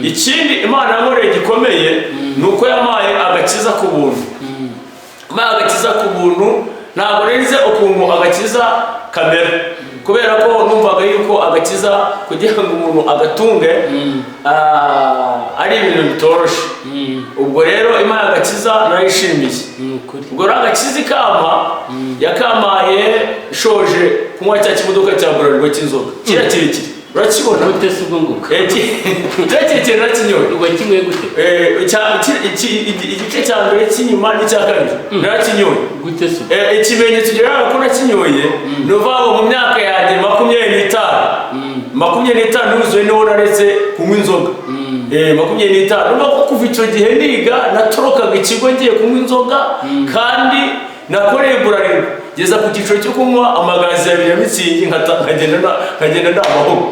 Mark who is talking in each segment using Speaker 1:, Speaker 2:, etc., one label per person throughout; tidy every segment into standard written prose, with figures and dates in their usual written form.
Speaker 1: Ikindi Imana yankoreye gikomeye ni uko yampaye agakiza ku buntu. Yampaye agakiza ku buntu. Ntabwo narize ukuntu agakiza kamera, kubera ko numvaga yuko agakiza kugira ngo umuntu agatunge ari ibintu bitoroshe. Ubwo rero Imana agakiza narayishimiye.
Speaker 2: Ni ukuri.
Speaker 1: Ubwo rero agakiza ikama yakamaye shoje kunywa cya kimodoka cya Bralirwa cy'inzoga kiriya kirekire, urakibona?
Speaker 2: Gute se ubwo ngubwo?
Speaker 1: Kiriya kirekire narakinyoye.
Speaker 2: Ubwo kinyweye gute?
Speaker 1: Igice cya mbere cy'inyuma n'icya kabiri narakinyoye.
Speaker 2: Gute se ubwo?
Speaker 1: Ikimenyetso kigaragara ko nakinyoye ni ukuvuga ngo mu myaka yanjye 25, 25 yuzuye niho naretse kunywa inzoga. 25, urumva ko kuva icyo gihe niga natorokaga ikigo ngiye kunywa inzoga, kandi nakoreye Bralirwa ngeza ku cyiciro cyo kunywa amagazi abiri ya Mützig, nkagenda nta mahoro.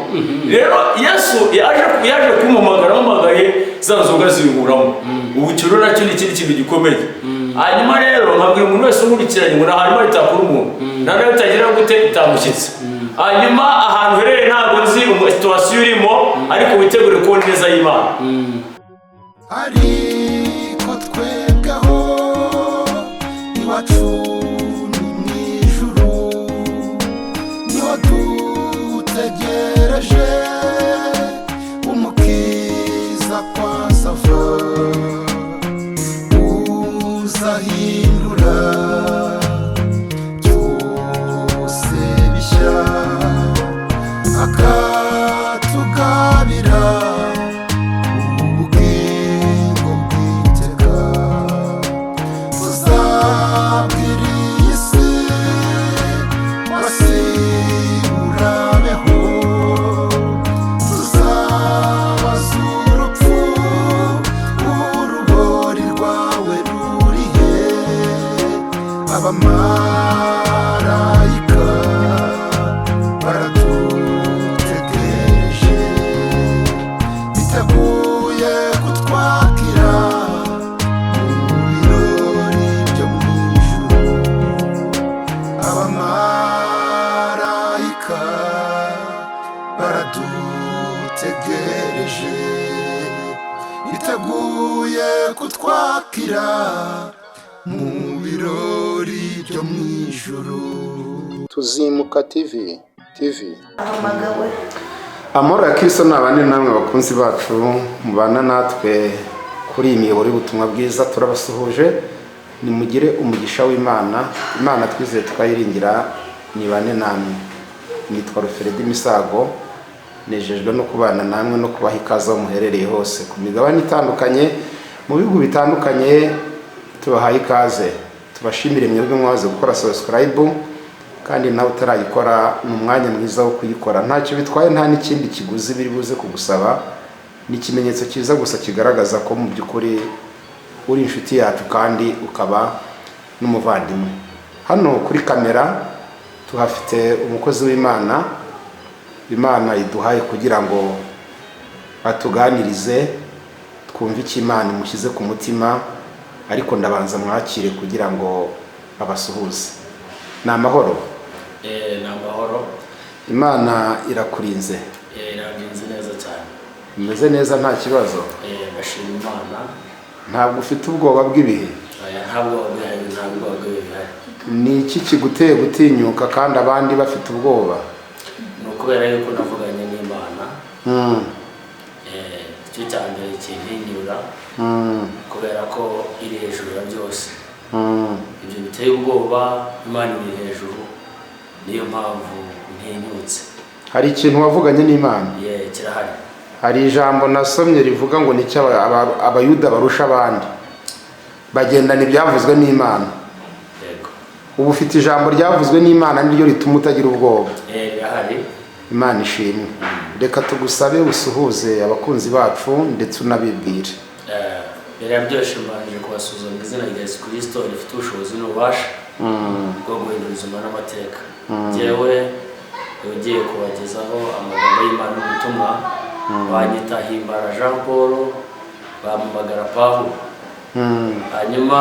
Speaker 1: Rero Yesu yaje kumpamagara, ampamagaye za nzoga zinkuramo. Ubu icyo rero nacyo ni ikindi kintu gikomeye. Hanyuma rero nkabwira umuntu wese unkurikiranye ngo nta hantu Imana itakura umuntu, nta nayo itagira gute itamushyitse. Hanyuma ahantu uherereye ntabwo nzi situation urimo, ariko witegure kubona ineza y'Imana.
Speaker 3: Ariko twebweho iwacu ni mu ijuru, niho dutegereje Umukiza kwazava, uzahindura byose bishya, akatugabira ubugingo bw'iteka. Tuzabwira iyi si wasi urabeho, tuzabaza urupfu: "Urubori rwawe rurihe?" Abamarayika baradutegereje, biteguye kutwakira mu birori byo mu ijuru. Abamarayika baradutegereje, biteguye kutwakira mu birori byo mu ijuru.
Speaker 4: Tuzimuka TV.
Speaker 5: Ahamagawe.
Speaker 4: Amahoro ya Kristo ni abane namwe, bakunzi bacu mubana natwe kuri iyi miyoboro y'ubutumwa bwiza. Turabasuhuje, nimugire umugisha w'Imana. Imana twizeye tukayiringira nibane namwe. Nitwa Ruferedi Misago, nejejwe no kubana namwe no kubaha ikaze aho muherereye hose ku migabane itandukanye, mu bihugu bitandukanye. Tubahaye ikaze, tubashimire mwebwe mwaze gukora subscribe, kandi nawe utarayikora ni umwanya mwiza wo kuyikora. Ntacyo bitwaye, nta n'ikindi kiguzi biri buze kugusaba. Ni ikimenyetso cyiza gusa kigaragaza ko mu by'ukuri uri inshuti yacu kandi ukaba n'umuvandimwe. Hano kuri kamera tuhafite umukozi w'Imana, Imana iduhaye kugira ngo atuganirize, twumve icyo Imana imushyize ku mutima. Ariko ndabanza mwakire kugira ngo abasuhuze. Ni amahoro?
Speaker 1: Ni amahoro.
Speaker 4: Imana irakurinze?
Speaker 1: Iragenze neza cyane.
Speaker 4: Umeze neza, nta kibazo?
Speaker 1: Ndashima Imana.
Speaker 4: Ntabwo ufite ubwoba bw'ibihe?
Speaker 1: Oya, nta bwoba bwihari, nta bwoba bw'ibihe bihari.
Speaker 4: Ni iki kiguteye gutinyuka kandi abandi bafite ubwoba?
Speaker 1: Ni ukubera yuko navuganye n'Imana. Icyo cya mbere kintinyura, kubera ko iri hejuru ya byose. Ibyo biteye ubwoba, Imana iri hejuru, niyo mpamvu ntinyutse.
Speaker 4: Hari ikintu wavuganye n'Imana?
Speaker 1: Ye, kirahari.
Speaker 4: Hari ijambo nasomye rivuga ngo nicyo Abayuda barusha abandi: bagendana ibyavuzwe n'Imana.
Speaker 1: Yego.
Speaker 4: Ubu ufite ijambo ryavuzwe n'Imana, niryo rituma utagira ubwoba?
Speaker 1: Rirahari.
Speaker 4: Imana ishimwe. Reka tugusabe usuhuze abakunzi bacu ndetse unabibwire.
Speaker 1: Mbere ya byose mbanje kubasuhuza mu izina rya Yesu Kirisito rifite ubushobozi n'ububasha bwo guhindura ubuzima n'amateka. Njyewe ugiye kubagezaho amagambo y'Imana n'ubutumwa banyita Himbara Jean Paul, bampamagara Pawulo. Hanyuma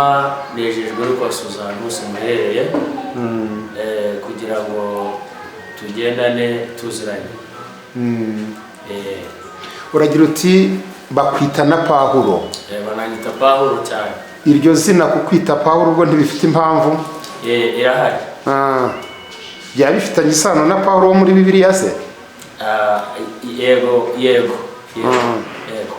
Speaker 1: nejejwe no kubasuhuza ahantu hose muherereye, kugira ngo tugendane tuziranye.
Speaker 4: Uragira uti Bakwita na Pawulo.
Speaker 1: Bananyita Pawulo cyane.
Speaker 4: Iryo zina kukwita Pawulo ubwo ntibifite impamvu?
Speaker 1: Irahari.
Speaker 4: Byaba bifitanye isano na Pawulo wo muri Bibiliya se?
Speaker 1: Yego, yego, yego, yego.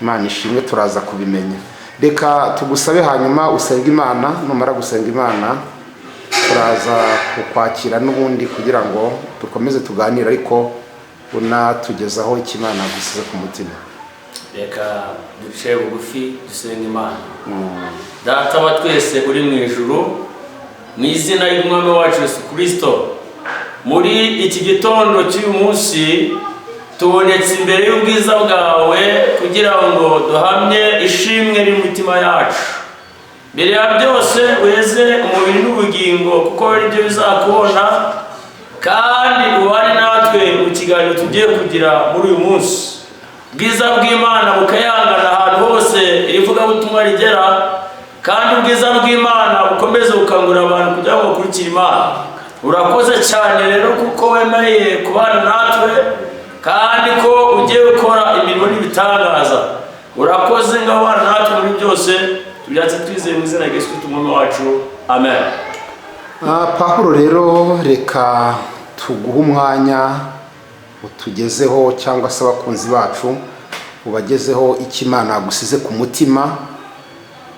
Speaker 4: Imana ishimwe, turaza kubimenya. Reka tugusabe hanyuma usenge Imana. Numara gusenga Imana turaza kukwakira n'ubundi kugira ngo dukomeze tuganire, ariko unatugezaho icyo Imana yagusize ku mutima.
Speaker 1: Reka duce bugufi dusenga Imana. Data wa twese uri mu ijuru, mu izina ry'Umwami wacu Yesu Kirisito, muri iki gitondo cy'uyu munsi tubonetse imbere y'ubwiza bwawe kugira ngo duhamye ishimwe ry'imitima yacu. Mbere ya byose weze umubiri n'ubugingo, kuko ari byo bizakubona, kandi ubane natwe mu kiganiro tugiye kugira muri uyu munsi. Ubwiza bw'Imana bukayangana ahantu hose iri vugabutumwa rigera, kandi ubwiza bw'Imana bukomeze gukangurira abantu kugira ngo bakurikire Imana. Urakoze cyane rero kuko wemeye kubana natwe, kandi ko ugiye gukora imirimo n'ibitangaza. Urakoze ngo abana natwe muri byose. Tubyatse twizeye mu izina rya Yesu Kristo Umwami wacu, amen.
Speaker 4: Pawulo rero, reka tuguhe umwanya utugezeho, cyangwa se abakunzi bacu ubagezeho icyo Imana yagusize ku mutima,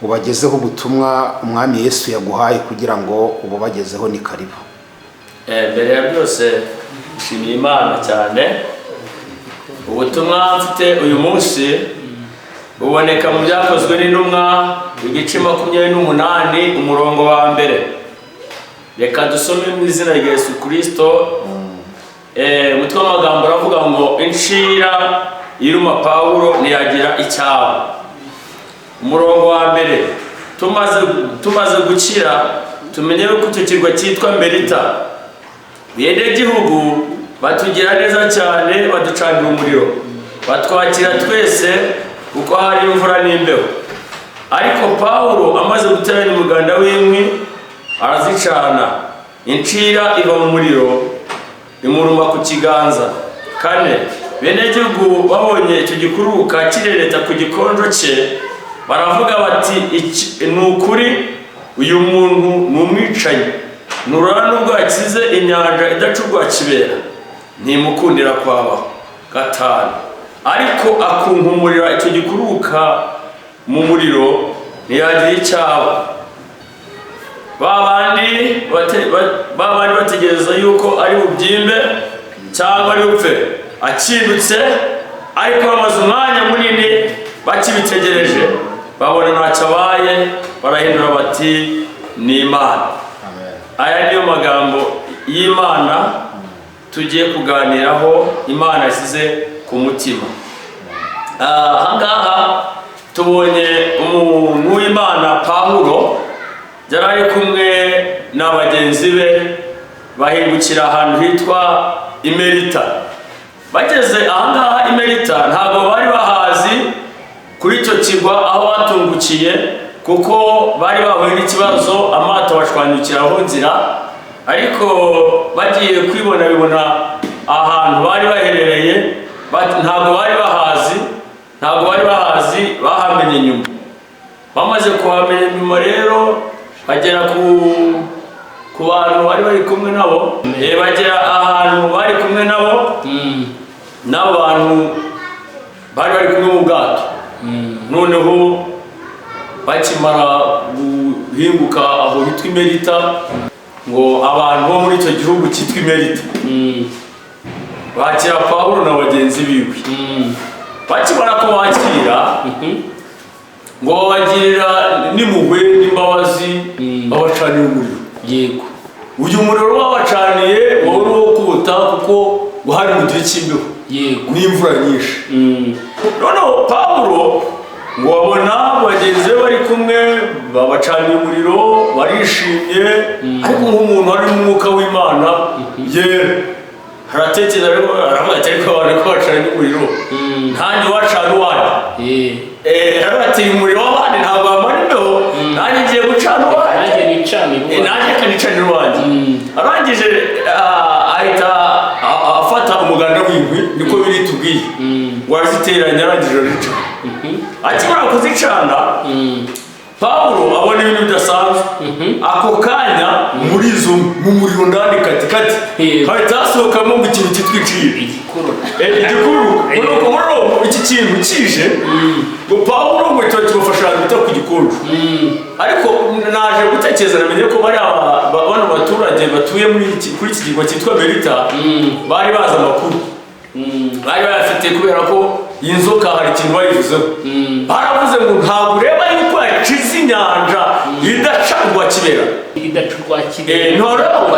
Speaker 4: ubagezeho ubutumwa Umwami Yesu yaguhaye kugira ngo ububagezeho. Ni karibu.
Speaker 1: Mbere ya byose nshimiye Imana cyane. Ubutumwa mfite uyu munsi buboneka mu Byakozwe n'Intumwa, igice 28, umurongo wa mbere. Reka dusome mu izina rya Yesu Kirisito. Umutwe w'amagambo uravuga ngo: "Inshira iruma Pawulo ntiyagira icyaba." Umurongo wa mbere: Tumaze gukira tumenye yuko icyo kirwa cyitwa Melita. Benegihugu batugira neza cyane, baducanira umuriro, batwakira twese kuko hari imvura n'imbeho. Ariko Pawulo amaze guteranya umuganda w'inkwi arazicana, incira iva mu muriro imuruma ku kiganza. Kane: Benegihugu babonye icyo gikururuka kirereta ku gikonjo cye, baravuga bati: "Ni ukuri uyu muntu ni umwicanyi, nurara nubwo yakize inyanja idacurwa kibera, ntimukundira kwabaho." Gatanu: Ariko akunkumurira icyo gikururuka mu muriro, ntiyagira icyaba. Ba bandi bategereza yuko ari bubyimbe cyangwa ari bupfe akindutse, ariko bamaze umwanya munini bakibitegereje, babona ntacyo abaye, barahindura bati: "Ni Imana." Aya niyo magambo y'Imana tugiye kuganiraho, Imana yashyize ku mutima. Ahangaha tubonye umuntu w'Imana Pawulo yari ari kumwe na bagenzi be, bahingukira ahantu hitwa Imerita. Bageze ahangaha Imerita, ntabwo bari bahazi kuri icyo kirwa aho batungukiye, kuko bari bahuye n'ikibazo, amato bashwanyukiraho nzira. Ariko bagiye kwibona, bibona ahantu bari baherereye. Ntabwo bari bahazi, ntabwo bari bahazi, bahamenye nyuma. Bamaze kuhamenya nyuma rero, bagera ku bantu bari bari kumwe nabo. Bagera ahantu bari kumwe nabo, n'abo bantu bari bari kumwe mu bwato. Noneho bakimara guhinguka aho hitwa Imerita, ngo abantu bo muri icyo gihugu cyitwa Imerita bakira Pawulo na bagenzi biwe. Bakimara kubakira, ngo babagirira n'impuhwe n'imbabazi, babacanira umuriro. Uyu muriro babacaniye wari uwo kota, kuko ngo hari mu gihe cy'imbeho n'imvura nyinshi. Noneho Pawulo ngo babona bagenzi be bari kumwe babacaniye umuriro, barishimye. Ariko nk'umuntu wari mu mwuka w'Imana yera, aratekereza, ariko aravuga ati: "Ariko abantu ko bacanye umuriro, ntanjye wacana uwanjye." Aravuga ati: "Umuriro w'abandi ntabwo wamara imbeho, nanjye ngiye gucana uwanjye."
Speaker 2: Nanjye nicanire
Speaker 1: Eh, nanjye akanicanira uwanjye. Arangije ahita afata umuganda w'inkwi, niko biri tubwiye. Ngo araziteranya, arangije aricana. Akimara kuzicana, Pawulo abona ibintu bidasanzwe. Ako kanya muri izo, mu muriro ndani katikati, hahita hasohokamo ngo ikintu cyitwa iciro.
Speaker 2: Igikurura.
Speaker 1: Igikururuka. Nuko muri uwo iki kintu kije, ngo Pawulo ngo kiba kibafasha ahantu bita ku Gikonjo. Ariko naje gutekereza, namenye ko bari bano baturage batuye kuri iki kirwa cyitwa Melita bari bazi amakuru, bari bayafite, kubera ko iyi nzoka hari ikintu bayivuzeho. Baravuze ngo ntabwo ureba yuko yacize inyanja idaca urwa kibera?
Speaker 2: Idaca urwa kibera.
Speaker 1: Ntoreba ko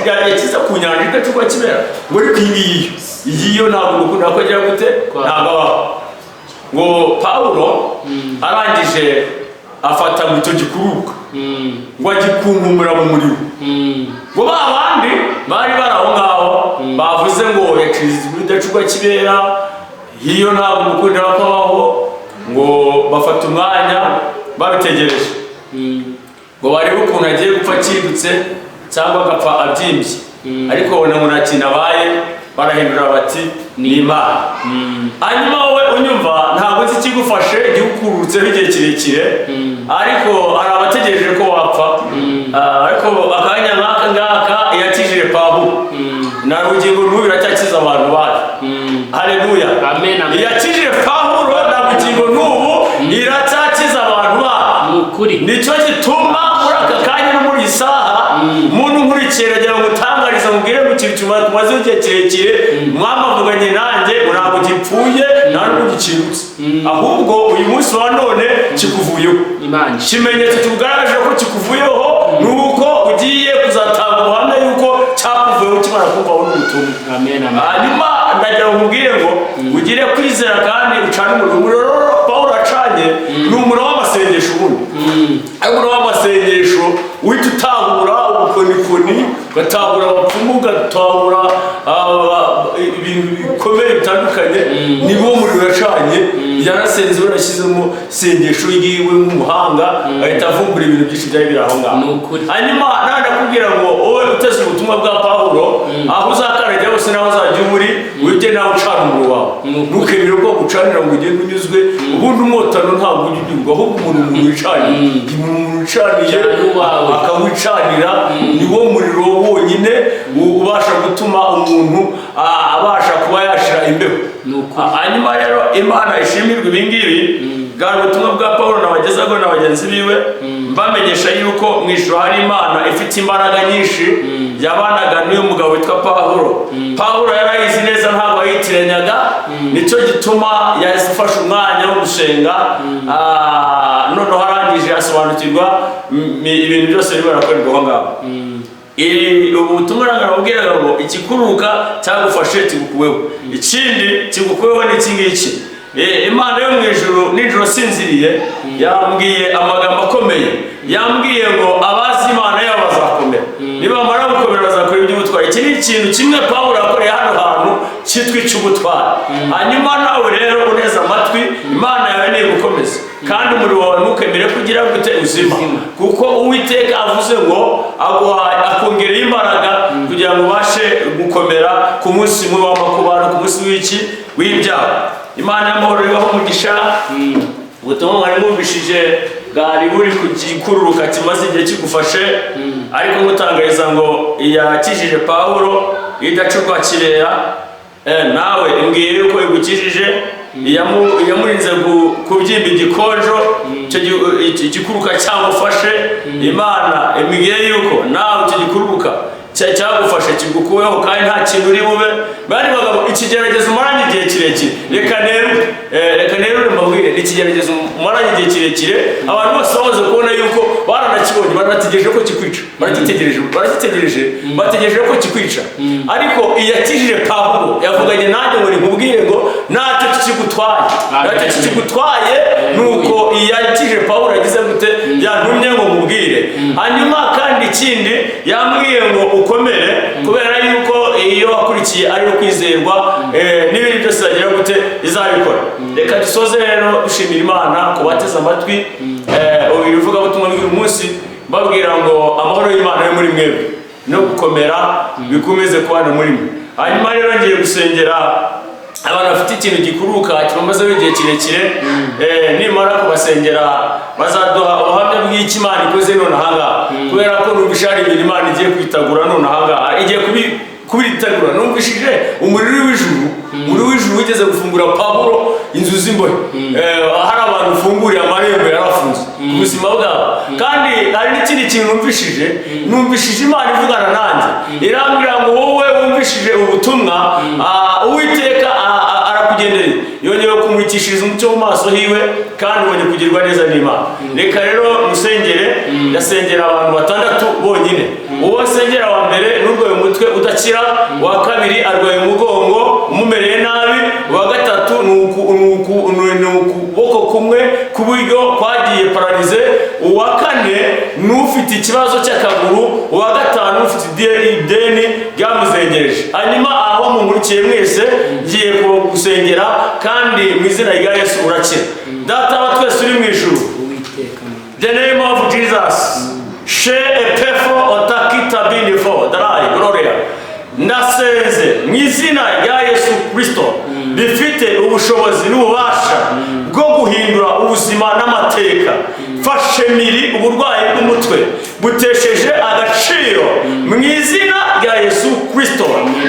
Speaker 1: yakize ku nyanja idaca urwa kibera, ngo ariko iyi ngiyi iyi yo ntabwo mukunda ko agira gute, ntabwo abaho. Ngo Pawulo arangije afata ngo icyo gikururuka, ngo agikunkumura mu muriro. Ngo ba bandi bari bari aho ngaho bavuze ngo yacize idacurwa kibera, iyo ntabwo mukundira ko abaho, ngo bafata umwanya babitegereje ngo barebe ukuntu agiye gupfa akidutse cyangwa agapfa abyimbye, ariko babona ngo nta kintu abaye, barahindura bati ni Imana. Hanyuma wowe unyumva, ntabwo nzi ikigufashe, igikukurutseho igihe kirekire, ariko hari abategereje ko wapfa. Ariko akanya nk'aka ngaka yakijije Pawulo, na bugingo n'ubu iracyakiza abantu bayo. Haleluya!
Speaker 2: Amen, amen.
Speaker 1: Yakijije Pawulo, na bugingo n'ubu iracyakiza abantu bayo.
Speaker 2: Ni ukuri.
Speaker 1: Nicyo gituma muri aka kanya no muri iyi saha, umuntu nkurikiye, aragira ngo utangarize, mubwire ngo ikintu tumaze igihe kirekire mwamavuganye nanjye ngo ntabwo gipfuye, nta nubwo gikirutse, ahubwo uyu munsi wa none kikuvuyeho.
Speaker 2: Imana.
Speaker 1: Ikimenyetso kikugaragaje ko kikuvuyeho ni uko ugiye kuzatanga ubuhamya yuko cyakuvuyeho ukimara kumva n'ubutumwa.
Speaker 2: Amen, amen.
Speaker 1: Hanyuma ndagira ngo nkubwire ngo ugire kwizera kandi ucane umuriro. Umuriro rero Pawulo acanye ni umuriro w'amasengesho ubundi, ariko umuriro w'amasengesho uhita utahura ubukonikoni, ugatahura abapfumu, ugatahura ibintu bikomeye bitandukanye. Ni wo muriro yacanye. Yarasenze, yarashyizemo isengesho ryiwe nk'umuhanga, ahita avumbura ibintu byinshi byari biri aho ngaho.
Speaker 2: Ni ukuri.
Speaker 1: Hanyuma nawe ndakubwira ngo wowe uteze ubutumwa bwa Pawulo, aho uzakandagira hose naho uzajya uba uri, ujye nawe ucana umuriro wawe.
Speaker 2: Ni ukuri.
Speaker 1: Ntukemere ko bagucanira ngo ugende unyuzwe. Ubundi umwotano ntabwo ujya unyurwa, ahubwo umuntu wicaniye, umuntu wicaniye
Speaker 2: Cana uwawe.
Speaker 1: Akawicanira, ni wo muriro wonyine ubasha gutuma umuntu abasha kuba yashira imbeho.
Speaker 2: Ni ukuri.
Speaker 1: Hanyuma rero Imana ishimirwe. Ibi ngibi bwari ubutumwa bwa Pawulo nabagezaho na bagenzi biwe, mbamenyesha yuko mu ijuru hari Imana ifite imbaraga nyinshi yabanaga n'uyu mugabo witwa Pawulo. Pawulo yarayizi neza, ntabwo yayitiranyaga. Nicyo gituma yafashe umwanya wo gusenga. Noneho arangije asobanukirwa ibintu byose birimo birakorerwa aho ngaho. Ubu butumwa nababwiraga ngo ikikururuka cyagufashe kigukuweho, ikindi kigukuweho ni iki ngiki. Imana yo mu ijuru nijoro sinziriye yambwiye amagambo akomeye. Yambwiye ngo abazi Imana yabo bazakomera, nibamara gukomera bazakora iby'ubutwari. Iki ni ikintu kimwe Pawulo yakoreye hano hantu cyitwa icy'ubutwari. Hanyuma nawe rero uneze amatwi, Imana yawe nigukomeze, kandi umuriro wawe ntukemere kugira gute? Uzima. Kuko Uwiteka avuze ngo aguha akongereye imbaraga kugira ngo ubashe gukomera ku munsi mubi w'amakuba no ku munsi w'iki? W'ibyago. Imana y'amahoro ibaho umugisha. Ubutumwa mwari mwumvishije bwari buri ku gikururuka kimaze igihe kigufashe, ariko ngutangariza ngo yakijije Pawulo idacurwa kirera. Nawe imbwiye yuko igukijije, iyamurinze kubyimba igikonjo, icyo igikururuka cyagufashe. Imana imbwiye yuko nawe icyo gikururuka cyagufashe kigukuweho, kandi nta kintu uri bube. Bari bagabo, ikigeragezo umaranye igihe kirekire, reka nerure mbabwire, ni ikigeragezo umaranye igihe kirekire. Abantu bose bamaze kubona yuko baranakibonye, baranategereje ko kikwica, baragitegereje, baragitegereje, bategereje ko kikwica. Ariko iyakijije Pawulo yavuganye nanjye ngo nikubwire ngo ntacyo kikigutwaye, ntacyo kikigutwaye. Nuko iyakijije Pawulo yagize gute? Yantumye ngo mubwire. Hanyuma kandi ikindi yambwiye ngo ukomere, kubera yuko iyo wakurikiye ari ukwizerwa, n'ibindi byose yagira gute? Izabikora. Reka dusoze rero dushimira Imana ku bateze amatwi ibivugabutumwa bw'uyu munsi, mbabwira ngo amahoro y'Imana yo muri mwebwe no gukomera bikomeze kubana muri mwe. Hanyuma rero ngiye gusengera. Abantu bafite ikintu gikururuka kibamazeho igihe kirekire, nimara kubasengera bazaduha ubuhamya bw'icyo Imana ikoze none ahangaha, kubera ko numvise hari ibintu Imana igiye kwitagura none ahangaha, igiye kubitegura. Numvishije umuriro w'ijuru wigeze gufungura Pawulo inzu z'imbohe. Hari abantu ufunguriye amarembo yarafunze ku buzima bwabo. Kandi hari n'ikindi kintu numvishije Imana ivugana nanjye, irambwira ngo wowe wumvishije ubutumwa, Uwiteka arakugendereye, yongeye kumurikishiriza umucyo mu maso hiwe, kandi ubonye kugirwa neza n'Imana. Reka rero musengere. Ndasengera abantu batandatu bonyine. Uwo nsengera wa mbere n'urwaye umutwe udakira, uwa kabiri arwaye umugongo umumereye nabi, uwa gatatu ni ukuboko kumwe k'uburyo kwagiye paralysé, uwa kane ni ufite ikibazo cy'akaguru, uwa gatanu ufite ideni ryamuzengereje. Hanyuma aho munkurikiye mwese, ngiye gusengera, kandi mu izina rya Yesu urakira. Data wa twese uri mu ijuru,
Speaker 2: Uwiteka.
Speaker 1: The name of Jesus. She epefo otakita binifo darai gloria. Ndasenze mu izina rya Yesu Kristo rifite ubushobozi n'ububasha bwo guhindura ubuzima n'amateka. Fashe miri uburwayi bw'umutwe butesheje agaciro mu izina rya Yesu Kristo.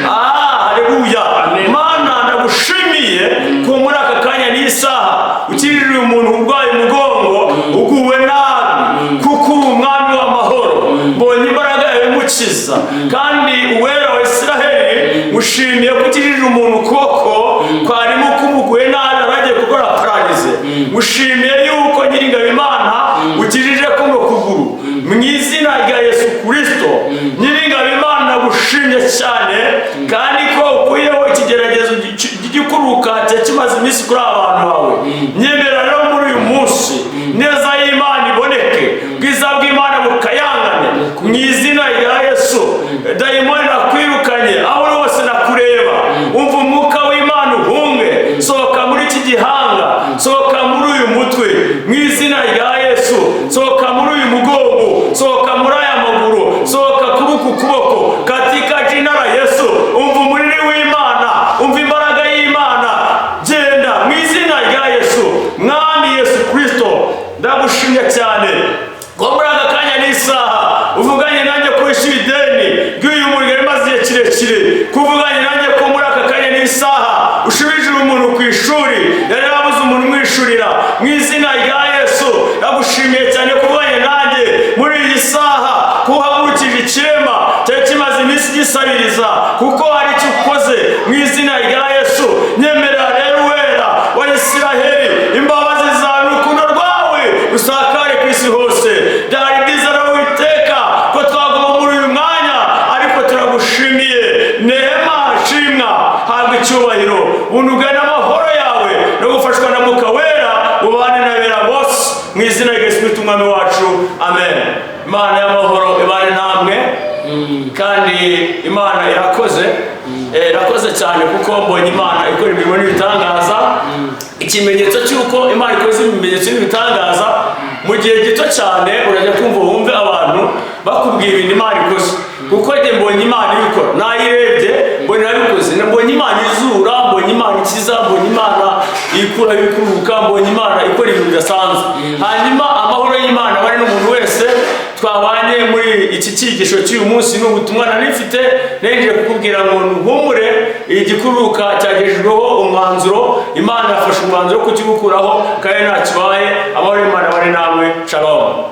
Speaker 1: Ah, haleluya.
Speaker 2: Amen.
Speaker 1: Mana, ndagushimiye ko muri aka kanya n'isaha ukijije uyu muntu urwaye umugongo uguwe nabi, kuko uri umwami w'amahoro. Mbonye imbaraga yawe imukiza, kandi Uwera wa Israheli, mushimiye ko ukijije umuntu ukuboko kwarimo kumuguye nabi, aragiye gukora paralysé. Mushimiye yuko Nyiringabo Imana ukijije kuno kuguru mu izina rya Yesu Kristo. Nyiringabo Imana, ndagushimye cyane kandi ko ukuyeho ikigeragezo gikuruka cyari kimaze iminsi kuri aba bantu bawe. Nyemera rero muri uyu munsi neza y'Imana iboneke, ubwiza bw'Imana bukayangane mu izina rya Yesu. Dayimoni, nakwirukanye, aho uri hose nakureba. Umva umwuka w'Imana, uhunge, sohoka muri iki gihanga, sohoka muri uyu mutwe mu izina rya Yesu, sohoka muri uyu mugongo, sohoka muri aya maguru, sohoka kuri uku kuboko, katika jina la Yesu. Umva umuriri w'Imana, umva imbaraga y'Imana, genda mu izina rya Yesu. Mwami Yesu Kristo, ndagushimye cyane ko muri aka kanya n'isaha uvuganye nanjye kwishyura ideni ry'uyu muriro rimaze igihe kirekire, kuvuganye nanjye ko muri aka kanya n'isaha ushubije umuntu ku ishuri yari yarabuze umuntu umwishurira mu izina rya Yesu. Ndagushimiye cyane kuvuganye nanjye muri iyi saha ko uhagurukije ikirema cyari kimaze iminsi gisabiriza, kuko hari icyo ukoze mu izina rya Yesu. Nyemerera rero, Uwera wa Isiraheli, imbabazi zawe n'urukundo rwawe usakare ku isi hose. Byari byiza rero, Uwiteka, ko twaguma muri uyu mwanya, ariko turagushimiye. Neema, shimwa, habwa icyubahiro. Ubuntu bwawe n'amahoro yawe no gufashwa na Mwuka Wera bubane n'abera bose mu izina rya Yesu Kristo Umwami wacu, amen. Imana y'amahoro ibane namwe. Kandi Imana irakoze, irakoze cyane, kuko mbonye Imana ikora imirimo n'ibitangaza. Ikimenyetso cy'uko Imana ikoze ibimenyetso n'ibitangaza, mu gihe gito cyane urajya kumva wumve abantu bakubwira ibintu Imana ikoze, kuko njye mbonye Imana ibikora, nayirebye mbonye irabikoze. Mbonye Imana izura, mbonye Imana ikiza, mbonye Imana ikura ibikururuka, mbonye Imana ikora ibintu bidasanzwe. Hanyuma amahoro y'Imana bari n'umuntu wese twabanye muri iki cyigisho cy'uyu munsi. Ni ubutumwa nari mfite nenjye kukubwira ngo ntuhumure, igikururuka cyagejejweho umwanzuro, Imana yafashe umwanzuro wo kukigukuraho kandi nta kibaye. Amahoro y'Imana bari namwe. Shalom.